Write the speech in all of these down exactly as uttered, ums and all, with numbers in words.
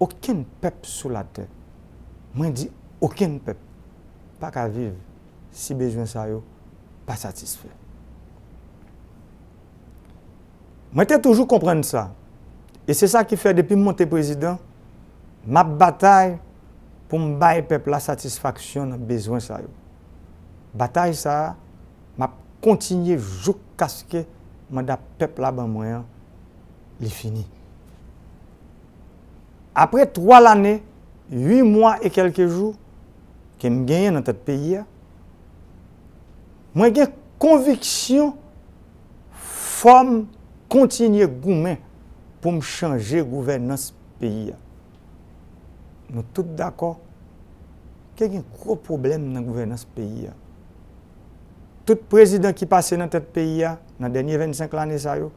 Okenn pèp sou latè, mwen di okenn pèp, pa ka viv si bezwen sa yo pa satisfè. Mwen te toujou konprann sa, e se sa ki fè depi m monte prezidan, m ap batay pou m bay pèp la satisfaksyon nan bezwen sa yo. Batay sa a, m ap kontinye joukaske manda pèp la ban mwen an, li fini. Apre twa lane, uit mwa e kèlke jou ke m genyen nan tèt peyi a, mwen gen konviksyon fò m kontinye goumen pou m chanje gouvènans peyi a. Nou tout dakò ke gen gwo pwoblèm nan gouvènans peyi a. Tout prezidan ki pase nan tèt peyi a nan dènye vennsenk lane sa yo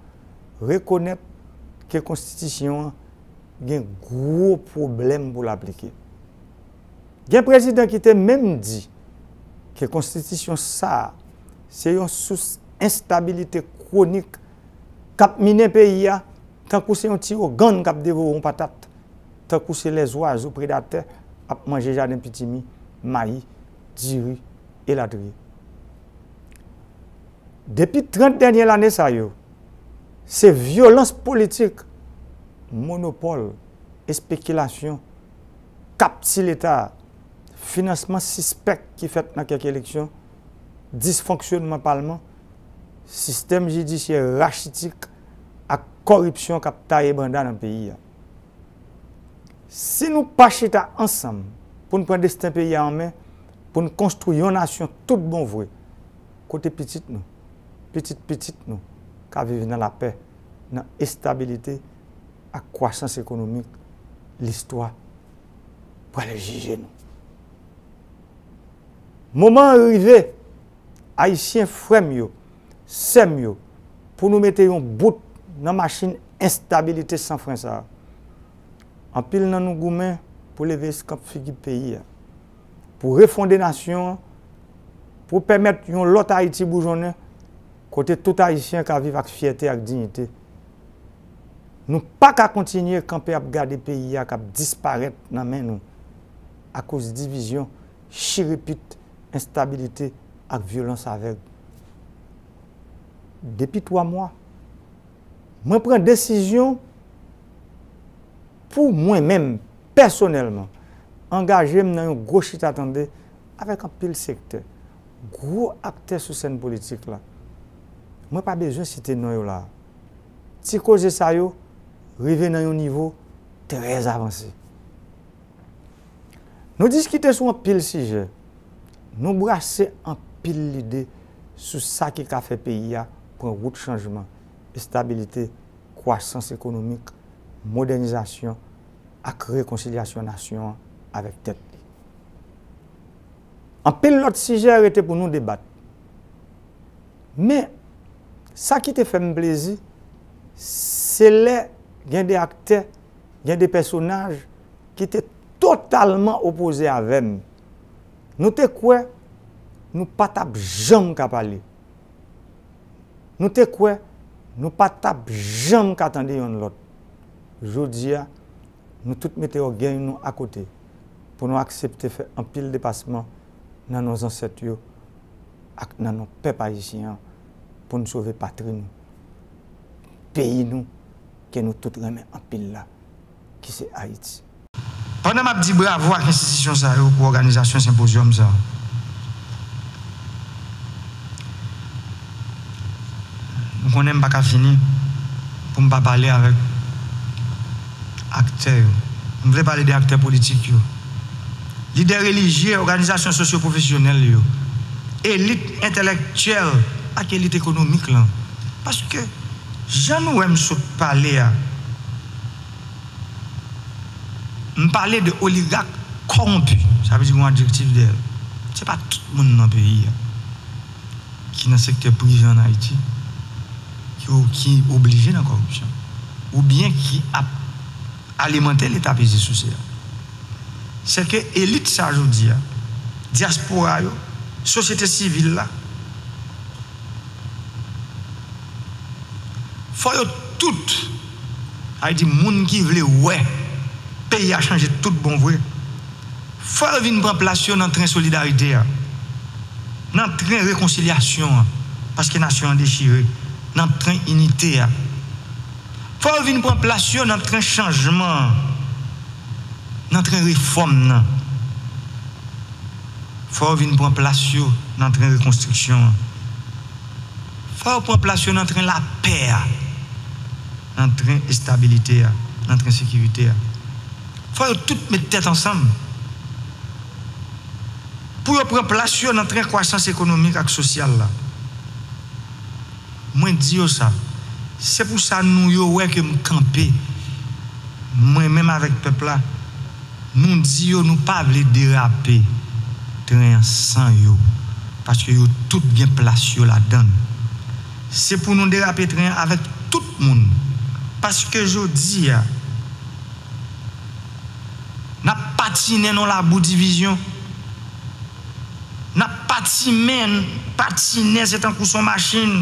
rekonèt ke konstitisyon an gen gwo pwoblèm pou l aplike. Gen prezidan ki te menm di ke konstitisyon sa a se yon sous enstabilite kwonik k ap minen peyi a tankou se yon ti ogann k ap devore yon patat, tankou se lèzwazo predatè ap manje jaden pitimi, mayi, diri, elatriye. Depi trant dènye lane sa yo, se vyolans politik, monopòl, espekilasyon, kapti Leta, finansman sispèk ki fèt nan kèk eleksyon, disfonksyonman palman, sistèm jidisyè rachitik ak kòripsyon k ap taye banda nan peyi a. Si nou pa chita ansanm pou n pran desten peyi a an men, pou n konstwi yon nasyon tout bon vre, kote pitit nou, pitit pitit nou ka viv nan lapè, nan estabilite ak kwasans ekonomik, listwa pral jije nou. Moman an rive, Ayisyen frè m yo, sè m yo, pou nou mete yon bout nan machin enstabilite san fren sa a. Anpil nan nou goumen pou leve eskanp figi peyi a, pou refonde nasyon an, pou pèmèt yon lòt Ayiti boujonnen, kote tout Ayisyen ka viv ak fyète ak diyite. Nou pa ka kontinye kanpe ap gade peyi a k ap disparèt nan men nou akoz divizyon, chirepit, enstabilite ak vyolans avèg. Depi twa mwa, mwen pran desizyon pou mwen menm, pèsonèlman, angaje m nan yon gwo chita tande avèk anpil sektè, gwo aktè sou sèn politik la. Mwen pa bezwen site non yo la a. Ti koze sa yo rive nan yon nivo trè avanse. Nou diskite sou anpil sijè. Nou brase anpil lide sou sa ki ka fè peyi a pran wout chanjman, estabilite, kwasans ekonomik, modènizasyon ak rekonsilyasyon nasyon an avèk tèt li. Anpil lòt sijè rete pou nou debat. Men, sa ki te fè m plezi, se lè gen de aktè, gen de pèsonaj ki te totalman opoze avè m. Nou te kwè nou pa t ap janm ka pale. Nou te kwè nou pa t ap janm ka tande yonn lòt. Jodi a, nou tout mete ògèy nou akote pou nou aksepte fè anpil depasman nan non zansèt yo ak nan non pèp ayisyen an pou n sove patri nou, peyi nou ke nou tout renmen anpil la, ki se Ayiti. Pandan m ap di bravo ak enstitisyon sa yo pou òganizasyon senpozyòm sa, m konnen m pa ka fini pou m pa pale avèk aktè yo. M vle pale de aktè politik yo, lidè relijye, òganizasyon sosyopwofesyonèl yo, elit entèlektyèl ak elit ekonomik lan. Paske, jan nou wè m sot pale a, m pale de oligak kòwonpi, sa vle di yon adjektif dèyè l. Se pa tout moun nan peyi a ki nan sektè prive ann Ayiti ki, ki oblije nan kòripsyon oubyen ki ap alimante Leta peze souse a. Se ke elit sa jodi a, dyaspora yo, sosyete sivil la, fò yo tout, sa vle di moun ki vle wè Peyi a chanje tout bon vre. Fò yo vin pran plas yo nan tren solidarite a, nan tren rekonsilyasyon an, paske nasyon an dechire, nan tren inite a. Fò yo vin pran plas yo nan tren chanjman an, nan tren refòm nan. Fò yo vin pran plas yo nan tren rekonstriksyon an. Fò yo pran plas yo nan tren lapè a, nan tren estabilite a, nan tren sekirite a. Fò yo tout met tèt ansanm pou yo pran plas yo nan tren kwasans ekonomik ak sosyal la. Mwen di yo sa. Se pou sa nou yo wè ke m kanpe, mwen menm avèk pèp la, nou di yo nou pa vle derape tren an san yo, paske yo tout gen plas yo ladan l. Se pou nou derape tren an avèk tout moun, paske jodi a, n ap patinen nan labou divizyon. N ap patinen, patinen, se tankou s on machin.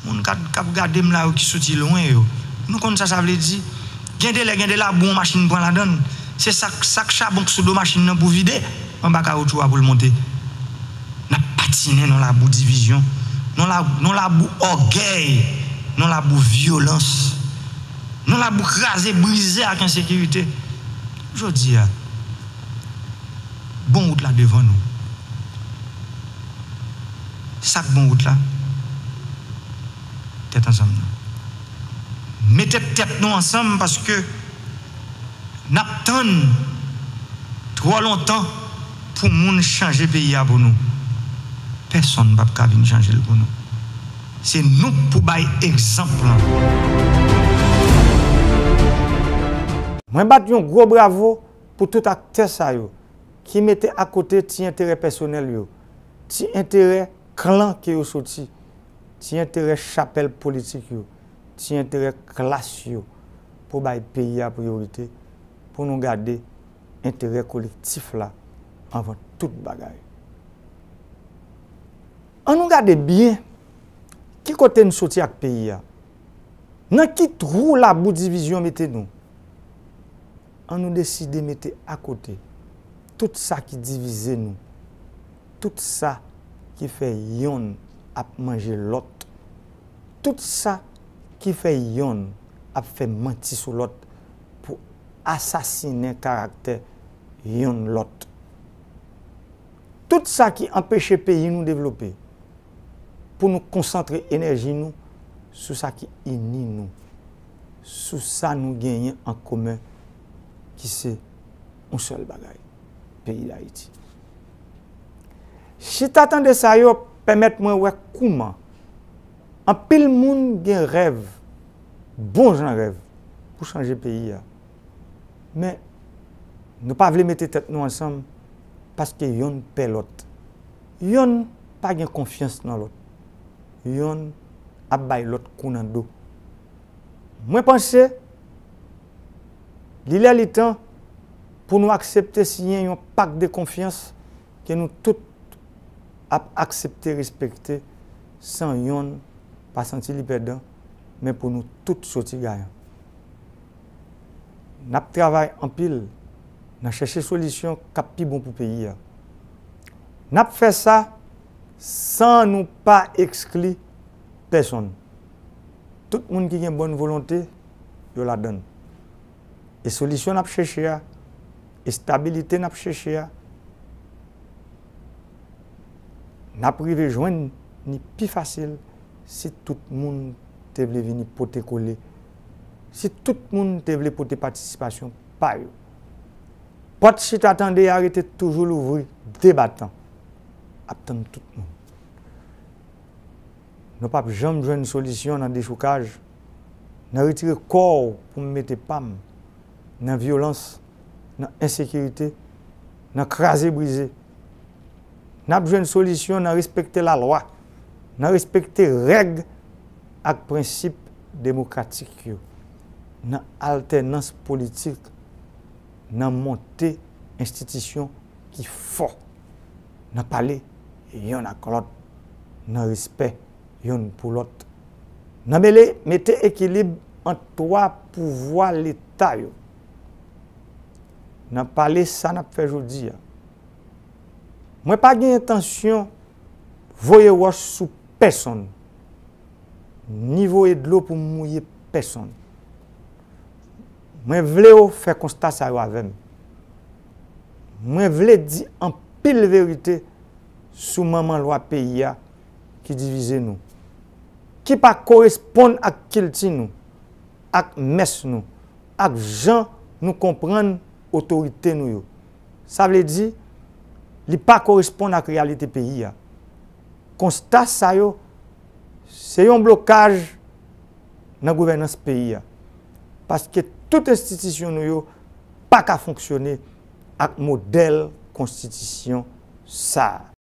Moun k ap, k ap gade m la yo ki soti lwen yo, nou konn sa sa vle di. Gen de lè, gen de labou yon machin pran ladan l. Se sak, sak chabon k sou do machin nan pou vide anba kawotchou a pou l monte. N ap patinen nan labou divizyon, nan la, nan labou ògèy, nan labou vyolans, nan labou kraze brize ak ensekirite. Jodi a, bon wout la devan nou. Sa k bon wout la? Tèt ansanm nan. Mete tèt nou ansanm paske n ap tann twò lontan pou moun chanje peyi a pou nou. Pèsonn p ap ka vin chanje l pou nou. Se nou k pou bay egzanp lan. Mwen bat yon gwo bravo pou tout aktè sa yo ki mete akote ti enterè pèsonèl yo, ti enterè klan ke yo soti, ti enterè chapèl politik yo, ti enterè klas yo pou bay peyi a priyorite, pou nou gade enterè kolektif la anvan tout bagay. An nou gade byen ki kote n soti ak peyi a. Nan ki twou labou divizyon mete nou? An nou deside mete akote tout sa ki divize nou, tout sa ki fè yonn ap manje lòt, tout sa ki fè yonn ap fè manti sou lòt pou asasinen karaktè yonn lòt. Tout sa ki anpeche peyi nou devlope, pou nou konsantre enèji nou sou sa ki ini nou, sou sa nou genyen an komen, ki se yon sèl bagay, peyi Dayiti. Chita tande sa yo pèmèt mwen wè kouman anpil moun gen rèv, bon jan rèv, pou chanje peyi a. Men, nou pa vle mete tèt nou ansanm paske yonn pè lòt. Yonn pa gen konfyans nan lòt. Yonn ap bay lòt kou nan do. Mwen panse, li lè li tan pou nou aksepte siyen yon pak de konfyans ke nou tout ap aksepte respekte san yonn pa santi li pèdan, men pou nou tout soti gayan. N ap travay anpil nan chèche solisyon k ap pi bon pou peyi a. N ap fè sa san nou pa ekskli pèsonn. Tout moun ki gen bòn volonte, yo ladan l. E solisyon n ap chèche a, estabilite n ap chèche a, n ap rive jwenn ni pi fasil si tout moun te vle vini pote kole, si tout moun te vle pote patisipasyon pa yo. Pòt chita tande a rete toujou louvri, de batan ap tann tout moun. Nou p ap janm jwenn solisyon nan dechoukaj, nan retire kò w pou m mete pa m, nan vyolans, nan ensekirite, nan kraze brize. N ap jwenn solisyon nan respekte lalwa, nan respekte règ ak prensip demokratik yo, nan altènans politik, nan monte enstitisyon ki fò, nan pale yonn ak lòt, nan respè yonn pou lòt, nan mele, mete ekilib ant twa pouvwa Leta yo, N ap pale sa n ap fè jodi a. Mwen pa gen entansyon voye wòch sou pèsonn, ni voye dlo pou m mouye pèsonn. Mwen vle w fè konsta sa yo avè m. Mwen vle di anpil verite sou manman lwa peyi a ki divize nou, ki pa koresponn ak kilti nou, ak mès nou, ak jan nou konprann otorite nou yo. Sa vle di, li pa koresponn ak reyalite peyi a. Konsta sa yo, se yon blokaj nan gouvènans peyi a. Paske tout enstitisyon nou yo pa ka fonksyone ak modèl konstitisyon sa a.